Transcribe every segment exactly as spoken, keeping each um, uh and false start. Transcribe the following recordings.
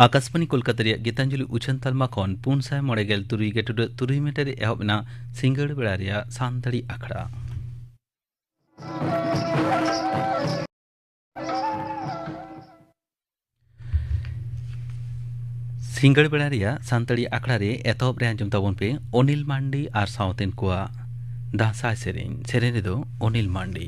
ᱟᱠᱟᱥᱵᱟᱱᱤ ᱠᱳᱞᱠᱟᱛᱟ ᱨᱮᱭᱟᱜ ᱜᱤᱛᱟᱧᱡᱚᱞᱤ ᱩᱪᱷᱟᱹᱱ ᱛᱟᱞᱢᱟ ᱠᱷᱚᱱ ᱯᱩᱱ ᱥᱟᱭ ᱢᱚᱬᱮ ᱜᱮᱞ ᱛᱩᱨᱩᱭ ᱜᱮ ᱴᱩᱰᱟᱹᱜ ᱛᱩᱨᱩᱭ ᱢᱤᱴᱟᱨ ᱨᱮ ᱮᱦᱚᱵ ᱮᱱᱟ ᱥᱤᱸᱜᱟᱹᱲ ᱵᱮᱲᱟ ᱨᱮᱭᱟᱜ ᱥᱟᱱᱛᱟᱲᱤ ᱟᱠᱷᱲᱟ᱾ ᱥᱤᱸᱜᱟᱹᱲ ᱵᱮᱲᱟ ᱨᱮᱭᱟᱜ ᱥᱟᱱᱛᱟᱲᱤ ᱟᱠᱷᱲᱟ ᱨᱮ ᱮᱛᱚᱦᱚᱵ ᱨᱮ ᱟᱸᱡᱚᱢ ᱛᱟᱵᱚᱱ ᱯᱮ ᱚᱱᱤᱞ ᱢᱟᱱᱰᱤ ᱟᱨ ᱥᱟᱶᱛᱮᱱ ᱠᱚᱣᱟᱜ ᱫᱟᱸᱥᱟᱭ ᱥᱮᱨᱮᱧ᱾ ᱥᱮᱨᱮᱧ ᱨᱮᱫᱚ ᱚᱱᱤᱞ ᱢᱟᱱᱰᱤ᱾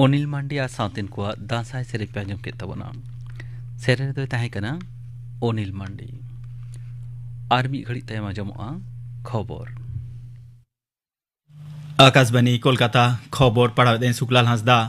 ᱚᱱᱤᱞ ᱢᱟᱱᱰᱤ ᱟᱨ ᱥᱟᱶᱛᱮᱱ ᱠᱚᱣᱟᱜ ᱫᱟᱸᱥᱟᱭ ᱥᱮᱨᱮᱧ ᱯᱮ ᱟᱸᱡᱚᱢ ᱠᱮᱫ ᱛᱟᱵᱚᱱᱟ᱾ ᱥᱮᱨᱮᱧ ᱨᱮᱫᱚᱭ ᱛᱟᱦᱮᱸ ᱠᱟᱱᱟ ᱚᱱᱤᱞ ᱢᱟᱱᱰᱤ᱾ ᱟᱨ ᱢᱤᱫ ᱜᱷᱟᱹᱲᱤᱡ ᱛᱟᱭᱚᱢ ᱟᱸᱡᱚᱢᱚᱜᱼᱟ ᱠᱷᱚᱵᱚᱨ᱾ ᱟᱠᱟᱥᱵᱟᱱᱤ ᱠᱳᱞᱠᱟᱛᱟ, ᱠᱷᱚᱵᱚᱨ ᱯᱟᱲᱦᱟᱣᱮᱫᱟᱹᱧ ᱥᱩᱠᱞᱟᱞ ᱦᱟᱸᱥᱫᱟ᱾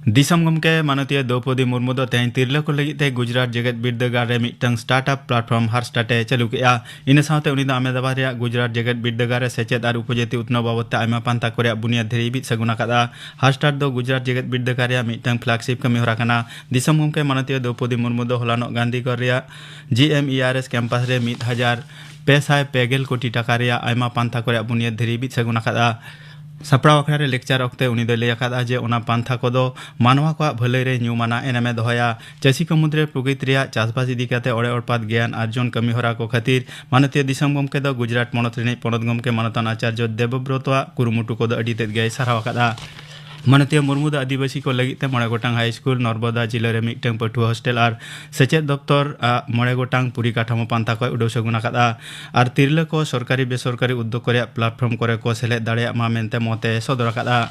ᱫᱤᱥᱚᱢ ᱜᱚᱢᱠᱮ ᱢᱟᱱᱚᱛᱤᱭᱟᱹ ᱫᱨᱚᱣᱯᱚᱫᱤ ᱢᱩᱨᱢᱩ ᱫᱚ ᱛᱮᱦᱮᱧ ᱛᱤᱨᱞᱟᱹ ᱠᱚ ᱞᱟᱹᱜᱤᱫ ᱛᱮ ᱜᱩᱡᱽᱨᱟᱴ ᱡᱮᱜᱮᱛ ᱵᱤᱨᱫᱟᱹᱜᱟᱲ ᱨᱮ ᱢᱤᱫᱴᱟᱝ startup platform ᱦᱟᱨᱥᱴᱟᱴ ᱮ ᱪᱟᱹᱞᱩ ᱠᱮᱫᱼᱟ᱾ ᱤᱱᱟᱹ ᱥᱟᱶᱛᱮ ᱩᱱᱤ ᱫᱚ ᱟᱦᱢᱮᱫᱟᱵᱟᱫᱽ ᱨᱮᱭᱟᱜ ᱜᱩᱡᱽᱨᱟᱴ ᱡᱮᱜᱮᱛ ᱵᱤᱨᱫᱟᱹᱜᱟᱲ ᱨᱮ ᱥᱮᱪᱮᱫ ᱟᱨ ᱩᱯᱚᱡᱟᱹᱛᱤ ᱩᱛᱱᱟᱹᱣ ᱵᱟᱵᱚᱫ ᱛᱮ ᱟᱭᱢᱟ ᱯᱟᱱᱛᱷᱟ ᱠᱚ ᱨᱮᱭᱟᱜ ᱵᱩᱱᱤᱭᱟᱹᱫ ᱫᱷᱤᱨᱤ ᱵᱤᱫ ᱥᱟᱹᱜᱩᱱ ᱟᱠᱟᱫᱼᱟ᱾ ᱦᱟᱨᱥᱴᱟᱴ ᱫᱚ ᱜᱩᱡᱽᱨᱟᱴ ᱡᱮᱜᱮᱛ ᱵᱤᱨᱫᱟᱹᱜᱟᱲ ᱨᱮᱭᱟᱜ ᱢᱤᱫᱴᱟᱝ flagship ᱠᱟᱹᱢᱤ ᱦᱚᱨᱟ ᱠᱟᱱᱟ᱾ ᱫᱤᱥᱚᱢ ᱜᱚᱢᱠᱮ ᱢᱟᱱᱚᱛᱤᱭᱟᱹ ᱫᱨᱚᱣᱯᱚᱫᱤ ᱢᱩᱨᱢᱩ ᱫᱚ ᱦᱚᱞᱟᱱᱚᱜ ᱜᱟᱱᱫᱷᱤᱜᱚᱲ ᱨᱮᱭᱟᱜ ᱡᱤ ᱮᱢ ᱤ ᱟᱨ ᱮᱥ campus ᱨᱮ ᱢᱤᱫ ᱦᱟᱡᱟᱨ ᱯᱮ ᱥᱟᱭ ᱯᱮ ᱜᱮᱞ ᱠᱳᱴᱤ ᱴᱟᱠᱟ ᱨᱮᱭᱟᱜ ᱟᱭᱢᱟ ᱯᱟᱱᱛᱷᱟ ᱠᱚ ᱨᱮᱭᱟᱜ ᱵᱩᱱᱤᱭᱟᱹᱫ ᱫᱷᱤᱨᱤ ᱵᱤᱫ ᱥᱟᱹᱜᱩᱱ ᱟᱠᱟᱫᱼᱟ᱾ ᱥᱟᱯᱲᱟᱣ ᱟᱠᱷᱲᱟ ᱨᱮ lecture ᱚᱠᱛᱮ ᱩᱱᱤ ᱫᱚᱭ ᱞᱟᱹᱭ ᱟᱠᱟᱫᱼᱟ ᱡᱮ ᱚᱱᱟ ᱯᱟᱱᱛᱷᱟ ᱠᱚᱫᱚ ᱢᱟᱱᱣᱟ ᱠᱚᱣᱟᱜ ᱵᱷᱟᱹᱞᱟᱹᱭ ᱨᱮ ᱧᱩᱢᱟᱱᱟᱜ ᱮᱱᱮᱢᱮ ᱫᱚᱦᱚᱭᱟ᱾ ᱪᱟᱹᱥᱤ ᱠᱚ ᱢᱩᱫᱽᱨᱮ ᱯᱨᱚᱠᱨᱤᱛ ᱨᱮᱭᱟᱜ ᱪᱟᱥᱵᱟᱥ ᱤᱫᱤ ᱠᱟᱛᱮ ᱚᱲᱮ ᱚᱲᱯᱟᱛ ᱜᱮᱭᱟᱱ ᱟᱨᱡᱚᱱ ᱠᱟᱹᱢᱤ ᱦᱚᱨᱟ ᱠᱚ ᱠᱷᱟᱹᱛᱤᱨ ᱢᱟᱱᱚᱛᱤᱭᱟᱹ ᱫᱤᱥᱚᱢ ᱜᱚᱢᱠᱮ ᱫᱚ ᱜᱩᱡᱽᱨᱟᱴ ᱯᱚᱱᱚᱛ ᱨᱤᱱᱤᱡ ᱯᱚᱱᱚᱛ ᱜᱚᱢᱠᱮ ᱢᱟᱱᱚᱛᱟᱱ ᱟᱪᱟᱨᱡᱚ ᱫᱮᱵᱚᱵᱨᱚᱛᱚᱣᱟᱜ ᱠᱩᱨᱩᱢᱩᱴᱩ ᱠᱚᱫᱚ ᱟᱹᱰᱤ ᱛᱮᱫ ᱜᱮᱭ ᱥᱟᱨᱦᱟᱣ ᱟᱠᱟᱫᱼᱟ᱾ ᱢᱟᱱᱚᱛᱤᱭᱟᱹ ᱢᱩᱨᱢᱩ ᱫᱚ ᱟᱹᱫᱤᱵᱟᱹᱥᱤ ᱠᱚ ᱞᱟᱹᱜᱤᱫ ᱛᱮ ᱢᱚᱬᱮ ᱜᱚᱴᱟᱝ high school, ᱱᱚᱨᱢᱚᱫᱟ ᱡᱤᱞᱟᱹ ᱨᱮ ᱢᱤᱫᱴᱟᱝ ᱯᱟᱹᱴᱷᱩᱣᱟᱹ hostel ᱟᱨ ᱥᱮᱪᱮᱫ ᱫᱚᱯᱛᱚᱨ ᱟᱜ ᱢᱚᱬᱮ ᱜᱚᱴᱟᱝ ᱯᱚᱨᱤᱠᱟᱴᱷᱟᱢᱳ ᱯᱟᱱᱛᱷᱟ ᱠᱚᱭ ᱩᱰᱟᱹᱣ ᱥᱟᱹᱜᱩᱱ ᱟᱠᱟᱫᱼᱟ᱾ ᱟᱨ ᱛᱤᱨᱞᱟᱹ ᱠᱚ ᱥᱚᱨᱠᱟᱨᱤ ᱵᱮᱥᱚᱨᱠᱟᱨᱤ ᱩᱫᱽᱫᱳᱜᱽ ᱠᱚ ᱨᱮᱭᱟᱜ platform ᱠᱚᱨᱮ ᱠᱚ ᱥᱮᱞᱮᱫ ᱫᱟᱲᱮᱭᱟᱜ ᱢᱟ ᱢᱮᱱᱛᱮ ᱢᱚᱛ ᱮ ᱥᱚᱫᱚᱨ ᱟᱠᱟᱫᱼᱟ᱾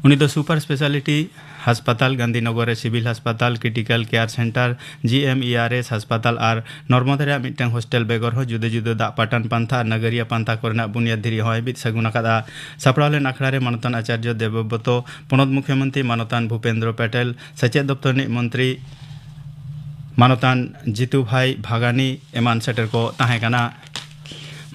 ᱩᱱᱤ ᱫᱚ super speciality ᱦᱟᱥᱯᱟᱛᱟᱞ, ᱜᱟᱱᱫᱷᱤᱱᱚᱜᱚᱨ ᱨᱮ civil ᱦᱟᱥᱯᱟᱛᱟᱞ, critical care center, ᱡᱤ ᱮᱢ ᱤ ᱟᱨ ᱮᱥ ᱦᱟᱥᱯᱟᱛᱟᱞ ᱟᱨ ᱱᱚᱨᱢᱚᱫᱟ ᱨᱮᱭᱟᱜ ᱢᱤᱫᱴᱟᱝ hostel ᱵᱮᱜᱚᱨ ᱦᱚᱸ ᱡᱩᱫᱟᱹ ᱡᱩᱫᱟᱹ ᱫᱟᱜ ᱯᱟᱴᱟᱱ ᱯᱟᱱᱛᱷᱟ ᱟᱨ ᱱᱟᱜᱟᱨᱤᱭᱟᱹ ᱯᱟᱱᱛᱷᱟ ᱠᱚᱨᱮᱱᱟᱜ ᱵᱩᱱᱤᱭᱟᱹᱫ ᱫᱷᱤᱨᱤ ᱦᱚᱸᱭ ᱵᱤᱫ ᱥᱟᱹᱜᱩᱱ ᱟᱠᱟᱫᱼᱟ᱾ ᱥᱟᱯᱲᱟᱣ ᱞᱮᱱ ᱟᱠᱷᱲᱟ ᱨᱮ ᱢᱟᱱᱚᱛᱟᱱ ᱟᱪᱟᱨᱡᱚ ᱫᱮᱵᱚᱵᱨᱚᱛᱚ ᱯᱚᱱᱚᱛ ᱢᱩᱠᱷᱭᱚᱢᱚᱱᱛᱨᱤ ᱢᱟᱱᱚᱛᱟᱱ ᱵᱷᱩᱯᱮᱱᱫᱨᱚ ᱯᱮᱴᱮᱞ, ᱥᱮᱪᱮᱫ ᱫᱚᱯᱛᱚᱨ ᱨᱤᱱᱤᱡ ᱢᱚᱱᱛᱨᱤ ᱢᱟᱱᱚᱛᱟᱱ ᱡᱤᱛᱩ ᱵᱷᱟᱭ ᱵᱷᱟᱜᱟᱱᱤ ᱮᱢᱟᱱ ᱥᱮᱴᱮᱨ ᱠᱚ ᱛᱟᱦᱮᱸ ᱠᱟᱱᱟ᱾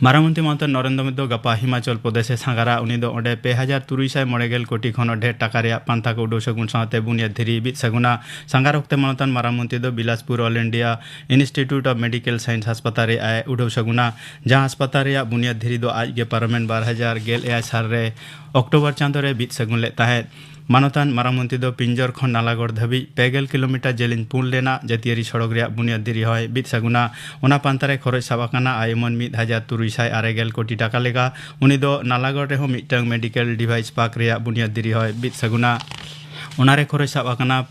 ᱢᱟᱨᱟᱝ ᱢᱚᱱᱛᱨᱤ ᱢᱟᱱᱚᱛᱟᱱ ᱱᱚᱨᱮᱱᱫᱨᱚ ᱢᱳᱫᱤ ᱫᱚ ᱜᱟᱯᱟ ᱦᱤᱢᱟᱪᱚᱞ ᱯᱨᱚᱫᱮᱥ ᱮ ᱥᱟᱸᱜᱷᱟᱨᱟ᱾ ᱩᱱᱤ ᱫᱚ ᱚᱸᱰᱮ ᱯᱮ ᱦᱟᱡᱟᱨ ᱛᱩᱨᱩᱭ ᱥᱟᱭ ᱢᱚᱬᱮ ᱜᱮᱞ ᱠᱳᱴᱤ ᱠᱷᱚᱱ ᱦᱚᱸ ᱰᱷᱮᱨ ᱴᱟᱠᱟ ᱨᱮᱭᱟᱜ ᱯᱟᱱᱛᱷᱟ ᱠᱚ ᱩᱰᱟᱹᱣ ᱥᱟᱹᱜᱩᱱ ᱥᱟᱶᱛᱮ ᱵᱩᱱᱤᱭᱟᱹᱫ ᱫᱷᱤᱨᱤ ᱵᱤᱫ ᱥᱟᱹᱜᱩᱱᱟ᱾ ᱥᱟᱸᱜᱷᱟᱨ ᱚᱠᱛᱮ ᱢᱟᱱᱚᱛᱟᱱ ᱢᱟᱨᱟᱝ ᱢᱚᱱᱛᱨᱤ ᱫᱚ Bilaspur All India Institute of Medical Science ᱦᱟᱥᱯᱟᱛᱟᱞ ᱨᱮ ᱟᱭ ᱩᱰᱟᱹᱣ ᱥᱟᱹᱜᱩᱱᱟ, ᱡᱟᱦᱟᱸ ᱦᱟᱥᱯᱟᱛᱟᱞ ᱨᱮᱭᱟᱜ ᱵᱩᱱᱤᱭᱟᱹᱫ ᱫᱷᱤᱨᱤ ᱫᱚ ᱟᱡ ᱜᱮ ᱯᱟᱨᱚᱢᱮᱱ ᱵᱟᱨ ᱦᱟᱡᱟᱨ ᱜᱮᱞ ᱮᱭᱟᱭ ᱥᱟᱞ ᱨᱮ ᱚᱠᱴᱳᱵᱚᱨ ᱪᱟᱸᱫᱳ ᱨᱮ ᱵᱤᱫ ᱥᱟᱹᱜᱩᱱ ᱞᱮᱫ ᱛᱟᱦᱮᱸᱫ᱾ ᱢᱟᱱᱚᱛᱟᱱ ᱢᱟᱨᱟᱝ ᱢᱚᱱᱛᱨᱤ ᱫᱚ ᱯᱤᱧᱡᱚᱨ ᱠᱷᱚᱱ ᱱᱟᱞᱟᱜᱚᱲ ᱫᱷᱟᱹᱵᱤᱡ ᱯᱮ ᱜᱮᱞ ᱠᱤᱞᱳᱢᱤᱴᱟᱨ ᱡᱮᱞᱮᱧ ᱯᱩᱞ ᱨᱮᱱᱟᱜ ᱡᱟᱹᱛᱤᱭᱟᱹᱨᱤ ᱥᱚᱲᱚᱠ ᱨᱮᱭᱟᱜ ᱵᱩᱱᱤᱭᱟᱹᱫ ᱫᱷᱤᱨᱤ ᱦᱚᱸᱭ ᱵᱤᱫ ᱥᱟᱹᱜᱩᱱᱟ᱾ ᱚᱱᱟ ᱯᱟᱱᱛᱷᱟ ᱨᱮ ᱠᱷᱚᱨᱚᱪ ᱥᱟᱵ ᱟᱠᱟᱱᱟ ᱟᱭᱩᱢᱟᱹᱱ ᱢᱤᱫ ᱦᱟᱡᱟᱨ ᱛᱩᱨᱩᱭ ᱥᱟᱭ ᱟᱨᱮ ᱜᱮᱞ ᱠᱳᱴᱤ ᱴᱟᱠᱟ ᱞᱮᱠᱟ᱾ ᱩᱱᱤ ᱫᱚ ᱱᱟᱞᱟᱜᱚᱲ ᱨᱮᱦᱚᱸ ᱢᱤᱫᱴᱟᱝ medical device park ᱨᱮᱭᱟᱜ ᱵᱩᱱᱤᱭᱟᱹᱫ ᱫᱷᱤᱨᱤ ᱦᱚᱸᱭ ᱵᱤᱫ ᱥᱟᱹᱜᱩᱱᱟ᱾ ᱚᱱᱟ ᱨᱮ ᱠᱷᱚᱨᱚᱪ ᱥᱟᱵ ᱟᱠᱟᱱᱟ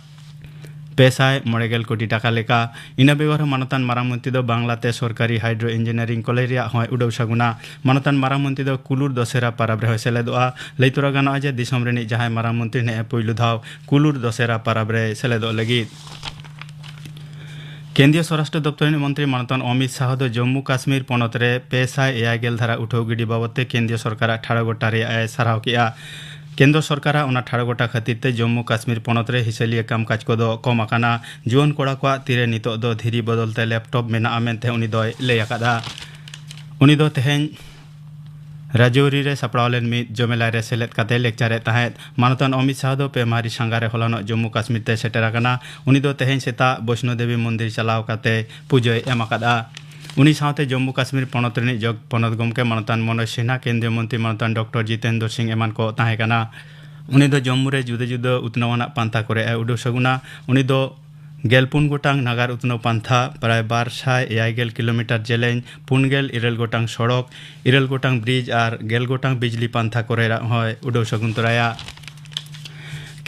ᱯᱮ ᱥᱟᱭ ᱢᱚᱬᱮ ᱜᱮᱞ ᱠᱳᱴᱤ ᱴᱟᱠᱟ ᱞᱮᱠᱟ᱾ ᱤᱱᱟᱹ ᱵᱮᱜᱚᱨ ᱦᱚᱸ ᱢᱟᱱᱚᱛᱟᱱ ᱢᱟᱨᱟᱝ ᱢᱚᱱᱛᱨᱤ ᱫᱚ ᱵᱟᱝᱞᱟᱛᱮ ᱥᱚᱨᱠᱟᱨᱤ ᱦᱟᱭᱰᱨᱳ ᱤᱧᱡᱤᱱᱤᱭᱟᱨᱤᱝ ᱠᱚᱞᱮᱡᱽ ᱨᱮᱭᱟᱜ ᱦᱚᱸᱭ ᱩᱰᱟᱹᱣ ᱥᱟᱹᱜᱩᱱᱟ᱾ ᱢᱟᱱᱚᱛᱟᱱ ᱢᱟᱨᱟᱝ ᱢᱚᱱᱛᱨᱤ ᱫᱚ ᱠᱩᱞᱩᱨ ᱫᱚᱥᱮᱨᱟ ᱯᱟᱨᱟᱵᱽ ᱨᱮᱦᱚᱸᱭ ᱥᱮᱞᱮᱫᱚᱜᱼᱟ᱾ ᱞᱟᱹᱭ ᱛᱚᱨᱟ ᱜᱟᱱᱚᱜᱼᱟ ᱡᱮ ᱫᱤᱥᱚᱢ ᱨᱤᱱᱤᱡ ᱡᱟᱦᱟᱸᱭ ᱢᱟᱨᱟᱝ ᱢᱚᱱᱛᱨᱤ ᱱᱮᱜᱼᱮ ᱯᱩᱭᱞᱩ ᱫᱷᱟᱣ ᱠᱩᱞᱩᱨ ᱫᱚᱥᱮᱨᱟ ᱯᱟᱨᱟᱵᱽ ᱨᱮ ᱥᱮᱞᱮᱫᱚᱜ ᱞᱟᱹᱜᱤᱫ᱾ ᱠᱮᱱᱫᱨᱤᱭᱚ ᱥᱚᱨᱟᱥᱴᱨᱚ ᱫᱚᱯᱛᱚᱨ ᱨᱤᱱᱤᱡ ᱢᱚᱱᱛᱨᱤ ᱢᱟᱱᱚᱛᱟᱱ ᱚᱢᱤᱛ ᱥᱟᱦ ᱫᱚ ᱡᱚᱢᱢᱩ ᱠᱟᱥᱢᱤᱨ ᱯᱚᱱᱚᱛ ᱨᱮ ᱯᱮ ᱥᱟᱭ ᱮᱭᱟᱭ ᱜᱮᱞ ᱫᱷᱟᱨᱟ ᱩᱴᱷᱟᱹᱣ ᱜᱤᱰᱤ ᱵᱟᱵᱚᱛ ᱛᱮ ᱠᱮᱱᱫᱨᱤᱭᱚ ᱥᱚᱨᱠᱟᱨᱟᱜ ᱴᱷᱟᱲᱚ ᱜᱚᱴᱟ ᱨᱮᱭᱟᱜ ᱮ ᱥᱟᱨᱦᱟᱣ ᱠᱮᱫᱼᱟ᱾ ᱠᱮᱱᱫᱨᱚ ᱥᱚᱨᱠᱟᱨᱟᱜ ᱚᱱᱟ ᱴᱷᱟᱲᱚ ᱜᱚᱴᱟ ᱠᱷᱟᱹᱛᱤᱨ ᱛᱮ ᱡᱚᱢᱢᱩ ᱠᱟᱥᱢᱤᱨ ᱯᱚᱱᱚᱛ ᱨᱮ ᱦᱤᱥᱟᱹᱞᱤᱭᱟᱹ ᱠᱟᱢᱠᱟᱡᱽ ᱠᱚᱫᱚ ᱠᱚᱢ ᱟᱠᱟᱱᱟ᱾ ᱡᱩᱣᱟᱹᱱ ᱠᱚᱲᱟ ᱠᱚᱣᱟᱜ ᱛᱤᱨᱮ ᱱᱤᱛᱚᱜ ᱫᱚ ᱫᱷᱤᱨᱤ ᱵᱚᱫᱚᱞ ᱛᱮ ᱞᱮᱯᱴᱚᱯ ᱢᱮᱱᱟᱜᱼᱟ ᱢᱮᱱᱛᱮ ᱩᱱᱤ ᱫᱚᱭ ᱞᱟᱹᱭ ᱟᱠᱟᱫᱼᱟ᱾ ᱩᱱᱤ ᱫᱚ ᱛᱮᱦᱮᱧ ᱨᱟᱡᱳᱨᱤ ᱨᱮ ᱥᱟᱯᱲᱟᱣ ᱞᱮᱱ ᱢᱤᱫ ᱡᱚᱢᱮᱞᱟᱭ ᱨᱮ ᱥᱮᱞᱮᱫ ᱠᱟᱛᱮ ᱞᱮᱠᱪᱟᱨᱮᱫ ᱛᱟᱦᱮᱸᱫ᱾ ᱢᱟᱱᱚᱛᱟᱱ ᱚᱢᱤᱛ ᱥᱟᱦ ᱫᱚ ᱯᱮ ᱢᱟᱦᱟ ᱨᱤ ᱥᱟᱸᱜᱷᱟᱨ ᱨᱮ ᱦᱚᱞᱟᱱᱚᱜ ᱡᱚᱢᱢᱩ ᱠᱟᱥᱢᱤᱨ ᱛᱮ ᱥᱮᱴᱮᱨ ᱟᱠᱟᱱᱟ᱾ ᱩᱱᱤ ᱫᱚ ᱛᱮᱦᱮᱧ ᱥᱮᱛᱟᱜ ᱵᱳᱭᱥᱱᱳ ᱫᱮᱵᱤ ᱢᱚᱱᱫᱤᱨ ᱪᱟᱞᱟᱣ ᱠᱟᱛᱮ ᱯᱩᱡᱟᱹᱭ ᱮᱢ ᱟᱠᱟᱫᱼᱟ᱾ ᱩᱱᱤ ᱥᱟᱶᱛᱮ ᱡᱚᱢᱢᱩ ᱠᱟᱥᱢᱤᱨ ᱯᱚᱱᱚᱛ ᱨᱤᱱᱤᱡ ᱡᱚᱜᱽ ᱯᱚᱱᱚᱛ ᱜᱚᱢᱠᱮ ᱢᱟᱱᱚᱛᱟᱱ ᱢᱚᱱᱳᱡᱽ ᱥᱤᱱᱦᱟ, ᱠᱮᱱᱫᱨᱤᱭᱚ ᱢᱚᱱᱛᱨᱤ ᱢᱟᱱᱚᱛᱟᱱ ᱰᱚᱠᱴᱚᱨ ᱡᱤᱛᱮᱱᱫᱨᱚ ᱥᱤᱝ ᱮᱢᱟᱱ ᱠᱚ ᱛᱟᱦᱮᱸ ᱠᱟᱱᱟ᱾ ᱩᱱᱤ ᱫᱚ ᱡᱚᱢᱢᱩ ᱨᱮ ᱡᱩᱫᱟᱹ ᱡᱩᱫᱟᱹ ᱩᱛᱱᱟᱹᱣ ᱟᱱᱟᱜ ᱯᱟᱱᱛᱷᱟ ᱠᱚᱨᱮ ᱮ ᱩᱰᱟᱹᱣ ᱥᱟᱹᱜᱩᱱᱟ᱾ ᱩᱱᱤ ᱫᱚ ᱜᱮᱞ ᱯᱩᱱ ᱜᱚᱴᱟᱝ ᱱᱟᱜᱟᱨ ᱩᱛᱱᱟᱹᱣ ᱯᱟᱱᱛᱷᱟ, ᱯᱨᱟᱭ ᱵᱟᱨ ᱥᱟᱭ ᱮᱭᱟᱭ ᱜᱮᱞ ᱠᱤᱞᱳᱢᱤᱴᱟᱨ ᱡᱮᱞᱮᱧ, ᱯᱩᱱ ᱜᱮᱞ ᱤᱨᱟᱹᱞ ᱜᱚᱴᱟᱝ ᱥᱚᱲᱚᱠ, ᱤᱨᱟᱹᱞ ᱜᱚᱴᱟᱝ ᱵᱨᱤᱡᱽ ᱟᱨ ᱜᱮᱞ ᱜᱚᱴᱟᱝ ᱵᱤᱡᱽᱞᱤ ᱯᱟᱱᱛᱷᱟ ᱠᱚᱨᱮ ᱦᱚᱸᱭ ᱩᱰᱟᱹᱣ ᱥᱟᱹᱜᱩᱱ ᱛᱚᱨᱟᱭᱟ᱾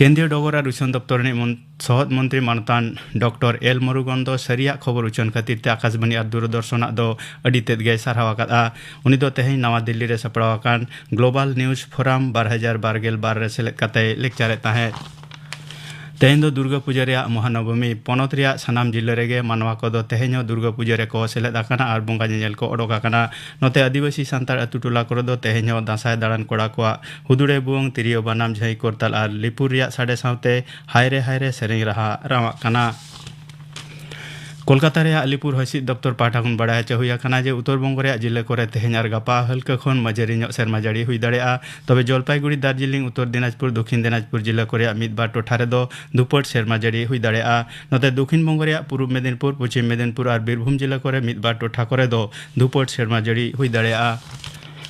ᱠᱮᱱᱫᱨᱤᱭᱚ ᱰᱚᱜᱚᱨ ᱟᱨ ᱩᱪᱷᱟᱹᱱ ᱫᱚᱯᱛᱚᱨ ᱨᱤᱱᱤᱡ ᱢᱚᱱ-, ᱥᱚᱦᱚᱫ ᱢᱚᱱᱛᱨᱤ ᱢᱟᱱᱚᱛᱟᱱ ᱰᱚᱠᱴᱚᱨ ᱮᱞ ᱢᱩᱨᱩᱜᱚᱱ ᱫᱚ ᱥᱟᱹᱨᱤᱭᱟᱜ ᱠᱷᱚᱵᱚᱨ ᱩᱪᱷᱟᱹᱱ ᱠᱷᱟᱹᱛᱤᱨ ᱛᱮ ᱟᱠᱟᱥᱵᱟᱱᱤ ᱟᱨ ᱫᱩᱨᱚᱫᱚᱨᱥᱚᱱᱟᱜ ᱫᱚ ᱟᱹᱰᱤ ᱛᱮᱫ ᱜᱮᱭ ᱥᱟᱨᱦᱟᱣ ᱟᱠᱟᱫᱼᱟ᱾ ᱩᱱᱤ ᱫᱚ ᱛᱮᱦᱮᱧ ᱱᱟᱣᱟ ᱫᱤᱞᱞᱤ ᱨᱮ ᱥᱟᱯᱲᱟᱣ ᱟᱠᱟᱱ ᱜᱞᱳᱵᱟᱞ ᱱᱤᱭᱩᱡᱽ ᱯᱷᱳᱨᱟᱢ ᱵᱟᱨ ᱦᱟᱡᱟᱨ ᱵᱟᱨ ᱜᱮᱞ ᱵᱟᱨ ᱨᱮ ᱥᱮᱞᱮᱫ ᱠᱟᱛᱮᱭ ᱞᱮᱠᱪᱟᱨᱮᱫ ᱛᱟᱦᱮᱸᱫ᱾ ᱛᱮᱦᱮᱧ ᱫᱚ ᱫᱩᱨᱜᱟᱹ ᱯᱩᱡᱟᱹ ᱨᱮᱭᱟᱜ ᱢᱚᱦᱟᱱᱚᱵᱚᱢᱤ᱾ ᱯᱚᱱᱚᱛ ᱨᱮᱭᱟᱜ ᱥᱟᱱᱟᱢ ᱡᱤᱞᱟᱹ ᱨᱮᱜᱮ ᱢᱟᱱᱣᱟ ᱠᱚᱫᱚ ᱛᱮᱦᱮᱧ ᱦᱚᱸ ᱫᱩᱨᱜᱟᱹ ᱯᱩᱡᱟᱹ ᱨᱮᱠᱚ ᱥᱮᱞᱮᱫ ᱟᱠᱟᱱᱟ ᱟᱨ ᱵᱚᱸᱜᱟ ᱧᱮᱧᱮᱞ ᱠᱚ ᱚᱰᱚᱠ ᱟᱠᱟᱱᱟ᱾ ᱱᱚᱛᱮ ᱟᱹᱫᱤᱵᱟᱹᱥᱤ ᱥᱟᱱᱛᱟᱲ ᱟᱹᱛᱩ ᱴᱚᱞᱟ ᱠᱚᱨᱮ ᱫᱚ ᱛᱮᱦᱮᱧ ᱦᱚᱸ ᱫᱟᱸᱥᱟᱭ ᱫᱟᱬᱟᱱ ᱠᱚᱲᱟ ᱠᱚᱣᱟᱜ ᱦᱩᱫᱩᱲᱮ ᱵᱷᱩᱣᱟᱹᱝ, ᱛᱤᱨᱭᱳ, ᱵᱟᱱᱟᱢ, ᱡᱷᱟᱹᱭ, ᱠᱚᱨᱛᱟᱞ ᱟᱨ ᱞᱤᱯᱩᱨ ᱨᱮᱭᱟᱜ ᱥᱟᱰᱮ ᱥᱟᱶᱛᱮ ᱦᱟᱭᱨᱮ ᱦᱟᱭᱨᱮ ᱥᱮᱨᱮᱧ ᱨᱟᱦᱟ ᱨᱟᱣᱟᱜ ᱠᱟᱱᱟ᱾ ᱠᱳᱞᱠᱟᱛᱟ ᱨᱮᱭᱟᱜ ᱟᱞᱤᱯᱩᱨ ᱦᱚᱭᱦᱤᱸᱥᱤᱫ ᱫᱚᱯᱛᱚᱨ ᱯᱟᱦᱴᱟ ᱠᱷᱚᱱ ᱵᱟᱲᱟᱭ ᱦᱚᱪᱚ ᱦᱩᱭ ᱟᱠᱟᱱᱟ ᱡᱮ ᱩᱛᱛᱚᱨ ᱵᱚᱝᱜᱚ ᱨᱮᱭᱟᱜ ᱡᱤᱞᱟᱹ ᱠᱚᱨᱮ ᱛᱮᱦᱮᱧ ᱟᱨ ᱜᱟᱯᱟ ᱦᱟᱹᱞᱠᱟᱹ ᱠᱷᱚᱱ ᱢᱟᱹᱡᱟᱹᱨᱤ ᱧᱚᱜ ᱥᱮᱨᱢᱟ ᱡᱟᱹᱲᱤ ᱦᱩᱭ ᱫᱟᱲᱮᱭᱟᱜᱼᱟ᱾ ᱛᱚᱵᱮ ᱡᱚᱞᱯᱟᱭᱜᱩᱲᱤ, ᱫᱟᱨᱡᱤᱞᱤᱝ, ᱩᱛᱛᱚᱨ ᱫᱤᱱᱟᱡᱽᱯᱩᱨ, ᱫᱚᱠᱷᱤᱱ ᱫᱤᱱᱟᱡᱽᱯᱩᱨ ᱡᱤᱞᱟᱹ ᱠᱚ ᱨᱮᱭᱟᱜ ᱢᱤᱫ ᱵᱟᱨ ᱴᱚᱴᱷᱟ ᱨᱮᱫᱚ ᱫᱷᱩᱯᱟᱹᱴ ᱥᱮᱨᱢᱟ ᱡᱟᱹᱲᱤ ᱦᱩᱭ ᱫᱟᱲᱮᱭᱟᱜᱼᱟ᱾ ᱱᱚᱛᱮ ᱫᱚᱠᱷᱤᱱ ᱵᱚᱝᱜᱚ ᱨᱮᱭᱟᱜ ᱯᱩᱨᱩᱵ ᱢᱮᱫᱤᱱᱯᱩᱨ, ᱯᱚᱪᱷᱤᱢ ᱢᱮᱫᱤᱱᱯᱩᱨ ᱟᱨ ᱵᱤᱨᱵᱷᱩᱢ ᱡᱤᱞᱟᱹ ᱠᱚᱨᱮ ᱢᱤᱫ ᱵᱟᱨ ᱴᱚᱴᱷᱟ ᱠᱚᱨᱮ ᱫᱚ ᱫᱷᱩᱯᱟᱹᱴ ᱥᱮᱨᱢᱟ ᱡᱟᱹᱲᱤ ᱦᱩᱭ ᱫᱟᱲᱮᱭᱟᱜᱼᱟ᱾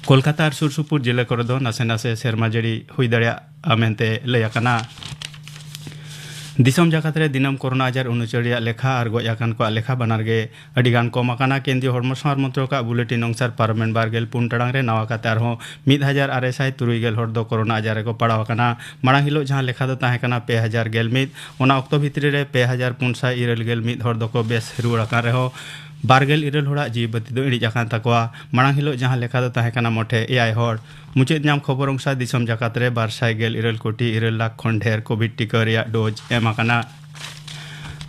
ᱠᱳᱞᱠᱟᱛᱟ ᱟᱨ ᱥᱩᱨ ᱥᱩᱯᱩᱨ ᱡᱤᱞᱟᱹ ᱠᱚᱨᱮ ᱫᱚ ᱱᱟᱥᱮ ᱱᱟᱥᱮ ᱥᱮᱨᱢᱟ ᱡᱟᱹᱲᱤ ᱦᱩᱭ ᱫᱟᱲᱮᱭᱟᱜᱼᱟ ᱢᱮᱱᱛᱮ ᱞᱟᱹᱭ ᱟᱠᱟᱱᱟ᱾ ᱫᱤᱥᱚᱢ ᱡᱟᱠᱟᱛ ᱨᱮ ᱫᱤᱱᱟᱹᱢ ᱠᱳᱨᱳᱱᱟ ᱟᱡᱟᱨ ᱩᱱᱩᱪᱟᱹᱲᱤᱭᱟᱜ ᱞᱮᱠᱷᱟ ᱟᱨ ᱜᱚᱡ ᱟᱠᱟᱱ ᱠᱚᱣᱟᱜ ᱞᱮᱠᱷᱟ ᱵᱟᱱᱟᱨ ᱜᱮ ᱟᱹᱰᱤ ᱜᱟᱱ ᱠᱚᱢ ᱟᱠᱟᱱᱟ᱾ ᱠᱮᱱᱫᱨᱤᱭᱚ ᱦᱚᱲᱢᱚ ᱥᱟᱶᱟᱨ ᱢᱚᱱᱛᱨᱚᱠᱟᱜ ᱵᱩᱞᱮᱴᱤᱱ ᱚᱱᱩᱥᱟᱨ ᱯᱟᱨᱚᱢᱮᱱ ᱵᱟᱨ ᱜᱮᱞ ᱯᱩᱱ ᱴᱟᱲᱟᱝ ᱨᱮ ᱱᱟᱣᱟ ᱠᱟᱛᱮ ᱟᱨᱦᱚᱸ ᱢᱤᱫ ᱦᱟᱡᱟᱨ ᱟᱨᱮ ᱥᱟᱭ ᱛᱩᱨᱩᱭ ᱜᱮᱞ ᱦᱚᱲ ᱫᱚ ᱠᱳᱨᱳᱱᱟ ᱟᱡᱟᱨ ᱨᱮᱠᱚ ᱯᱟᱲᱟᱣ ᱟᱠᱟᱱᱟ᱾ ᱢᱟᱲᱟᱝ ᱦᱤᱞᱳᱜ ᱡᱟᱦᱟᱸ ᱞᱮᱠᱷᱟ ᱫᱚ ᱛᱟᱦᱮᱸ ᱠᱟᱱᱟ ᱯᱮ ᱦᱟᱡᱟᱨ ᱜᱮᱞ ᱢᱤᱫ, ᱚᱱᱟ ᱚᱠᱛᱚ ᱵᱷᱤᱛᱨᱤ ᱨᱮ ᱯᱮ ᱦᱟᱡᱟᱨ ᱯᱩᱱ ᱥᱟᱭ ᱤᱨᱟᱹᱞ ᱜᱮᱞ ᱢᱤᱫ ᱦᱚᱲ ᱫᱚᱠᱚ ᱵᱮᱥ ᱨᱩᱣᱟᱹᱲ ᱟᱠᱟᱱ ᱨᱮᱦᱚᱸ ᱵᱟᱨ ᱜᱮᱞ ᱤᱨᱟᱹᱞ ᱦᱚᱲᱟᱜ ᱡᱤᱣᱤ ᱵᱟᱹᱛᱤ ᱫᱚ ᱤᱬᱤᱡ ᱟᱠᱟᱱ ᱛᱟᱠᱚᱣᱟ᱾ ᱢᱟᱲᱟᱝ ᱦᱤᱞᱳᱜ ᱡᱟᱦᱟᱸ ᱞᱮᱠᱷᱟ ᱫᱚ ᱛᱟᱦᱮᱸ ᱠᱟᱱᱟ ᱢᱚᱴᱷᱮ ᱮᱭᱟᱭ ᱦᱚᱲ᱾ ᱢᱩᱪᱟᱹᱫ ᱧᱟᱢ ᱠᱷᱚᱵᱚᱨ ᱚᱱᱩᱥᱟᱨ ᱫᱤᱥᱚᱢ ᱡᱟᱠᱟᱛ ᱨᱮ ᱵᱟᱨ ᱥᱟᱭ ᱜᱮᱞ ᱤᱨᱟᱹᱞ ᱠᱳᱴᱤ ᱤᱨᱟᱹᱞ ᱞᱟᱠᱷ ᱠᱷᱚᱱ ᱰᱷᱮᱨ ᱠᱳᱵᱷᱤᱰ ᱴᱤᱠᱟᱹ ᱨᱮᱭᱟᱜ ᱰᱳᱡᱽ ᱮᱢ ᱟᱠᱟᱱᱟ᱾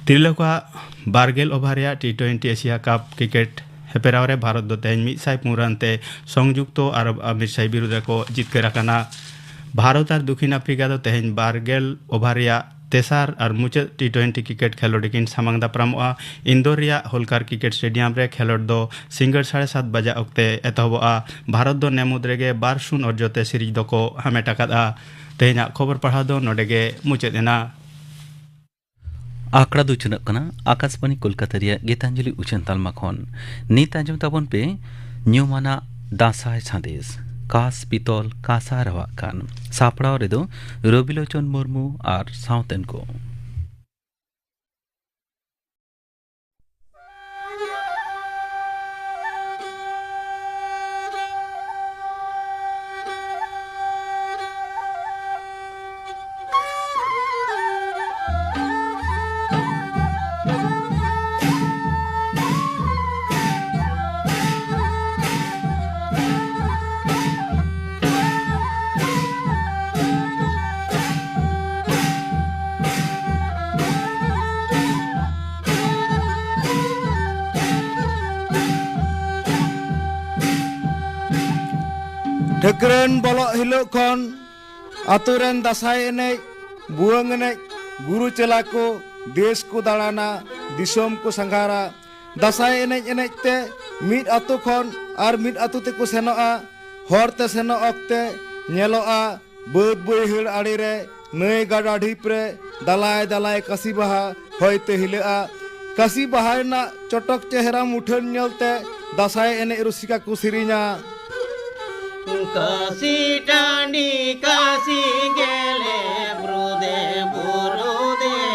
ᱛᱤᱨᱞᱟᱹ ᱠᱚᱣᱟᱜ ᱵᱟᱨ ᱜᱮᱞ ᱳᱵᱷᱟᱨ ᱨᱮᱭᱟᱜ ᱴᱤ ᱴᱩᱭᱮᱱᱴᱤ ᱮᱥᱤᱭᱟ ᱠᱟᱯ ᱠᱨᱤᱠᱮᱴ ᱦᱮᱯᱨᱟᱣ ᱨᱮ ᱵᱷᱟᱨᱚᱛ ᱫᱚ ᱛᱮᱦᱮᱧ ᱢᱤᱫ ᱥᱟᱭ ᱯᱩᱱ ᱨᱟᱱ ᱛᱮ ᱥᱚᱝᱡᱩᱠᱛᱚ ᱟᱨᱚᱵ ᱟᱢᱤᱨ ᱥᱟᱦᱤ ᱵᱤᱨᱩᱫᱷ ᱨᱮᱠᱚ ᱡᱤᱛᱠᱟᱹᱨ ᱟᱠᱟᱱᱟ᱾ ᱵᱷᱟᱨᱚᱛ ᱟᱨ ᱫᱚᱠᱷᱤᱱ ᱟᱯᱷᱨᱤᱠᱟ ᱫᱚ ᱛᱮᱦᱮᱧ ᱵᱟᱨ ᱜᱮᱞ ᱳᱵᱷᱟᱨ ᱨᱮᱭᱟᱜ ᱛᱮᱥᱟᱨ ᱟᱨ ᱢᱩᱪᱟᱹᱫ ᱴᱤ ᱴᱩᱭᱮᱱᱴᱤ ᱠᱨᱤᱠᱮᱴ ᱠᱷᱮᱞᱳᱰ ᱨᱮᱠᱤᱱ ᱥᱟᱢᱟᱝ ᱫᱟᱯᱨᱟᱢᱚᱜᱼᱟ᱾ ᱤᱱᱫᱳᱨ ᱨᱮᱭᱟᱜ ᱦᱳᱞᱠᱟᱨ ᱠᱨᱤᱠᱮᱴ ᱥᱴᱮᱰᱤᱭᱟᱢ ᱨᱮ ᱠᱷᱮᱞᱳᱰ ᱫᱚ ᱥᱤᱸᱜᱟᱹᱲ ᱥᱟᱲᱮ ᱥᱟᱛ ᱵᱟᱡᱟᱜ ᱚᱠᱛᱮ ᱮᱛᱚᱦᱚᱵᱚᱜᱼᱟ᱾ ᱵᱷᱟᱨᱚᱛ ᱫᱚ ᱱᱮ ᱢᱩᱫᱽ ᱨᱮᱜᱮ ᱵᱟᱨ ᱥᱩᱱ ᱚᱨᱡᱚ ᱛᱮ ᱥᱤᱨᱤᱡᱽ ᱫᱚᱠᱚ ᱦᱟᱢᱮᱴ ᱟᱠᱟᱫᱼᱟ᱾ ᱛᱮᱦᱮᱧᱟᱜ ᱠᱷᱚᱵᱚᱨ ᱯᱟᱲᱦᱟᱣ ᱫᱚ ᱱᱚᱰᱮ ᱜᱮ ᱢᱩᱪᱟᱹᱫ ᱮᱱᱟ᱾ ᱟᱠᱷᱲᱟ ᱫᱚ ᱩᱪᱷᱟᱹᱱᱚᱜ ᱠᱟᱱᱟ ᱟᱠᱟᱥᱵᱟᱬᱤ ᱠᱳᱞᱠᱟᱛᱟ ᱨᱮᱭᱟᱜ ᱜᱤᱛᱟᱧᱡᱚᱞᱤ ᱩᱪᱷᱟᱹᱱ ᱛᱟᱞᱢᱟ ᱠᱷᱚᱱ᱾ ᱱᱤᱛ ᱟᱸᱡᱚᱢ ᱛᱟᱵᱚᱱ ᱯᱮ ᱧᱩᱢᱟᱱᱟᱜ ᱫᱟᱸᱥᱟᱭ ᱥᱟᱸᱫᱮᱥ, ᱠᱟᱥ ᱯᱤᱛᱚᱞ ᱠᱟᱸᱥᱟ ᱨᱟᱣᱟᱜ ᱠᱟᱱ᱾ ᱥᱟᱯᱲᱟᱣ ᱨᱮᱫᱚ ᱨᱚᱵᱤᱞᱳᱪᱚᱱ ᱢᱩᱨᱢᱩ ᱟᱨ ᱥᱟᱶᱛᱮᱱ ᱠᱚ᱾ ᱴᱷᱟᱹᱠᱨᱟᱹᱱ ᱵᱚᱞᱚᱜ ᱦᱤᱞᱳᱜ ᱠᱷᱚᱱ ᱟᱛᱳ ᱨᱮᱱ ᱫᱟᱸᱥᱟᱭ ᱮᱱᱮᱡ, ᱵᱷᱩᱣᱟᱹᱝ ᱮᱱᱮᱡ, ᱜᱩᱨᱩ ᱪᱮᱞᱟ ᱠᱚ ᱫᱮᱥ ᱠᱚ ᱫᱟᱬᱟᱱᱟ, ᱫᱤᱥᱚᱢ ᱠᱚ ᱥᱟᱸᱜᱷᱟᱨᱟ᱾ ᱫᱟᱸᱥᱟᱭ ᱮᱱᱮᱡ ᱮᱱᱮᱡ ᱛᱮ ᱢᱤᱫ ᱟᱛᱳ ᱠᱷᱚᱱ ᱟᱨ ᱢᱤᱫ ᱟᱛᱳ ᱛᱮᱠᱚ ᱥᱮᱱᱚᱜᱼᱟ᱾ ᱦᱚᱨ ᱛᱮ ᱥᱮᱱᱚᱜ ᱚᱠᱛᱮ ᱧᱮᱞᱚᱜᱼᱟ, ᱵᱟᱹᱫᱽ ᱵᱟᱹᱭᱦᱟᱹᱲ ᱟᱲᱮ ᱨᱮ, ᱱᱟᱹᱭ ᱜᱟᱰᱟ ᱰᱷᱤᱯ ᱨᱮ ᱫᱟᱞᱟᱭ ᱫᱟᱞᱟᱭ ᱠᱟᱥᱤ ᱵᱟᱦᱟ ᱦᱚᱭᱛᱮ ᱦᱤᱞᱟᱹᱜᱼᱟ᱾ ᱠᱟᱥᱤ ᱵᱟᱦᱟ ᱨᱮᱱᱟᱜ ᱪᱚᱴᱚᱠ ᱪᱮᱦᱨᱟ ᱢᱩᱴᱷᱟᱹᱱ ᱧᱮᱞᱛᱮ ᱫᱟᱸᱥᱟᱭ ᱮᱱᱮᱡ ᱨᱩᱥᱤᱠᱟ ᱠᱚ ᱥᱮᱨᱮᱧᱟ᱾ ᱠᱟᱥᱤ ᱴᱟᱺᱰᱤ ᱠᱟᱥᱤ ᱜᱮᱞᱮ ᱵᱩᱨᱩ ᱫᱮ ᱵᱩᱨᱩ ᱫᱮ᱾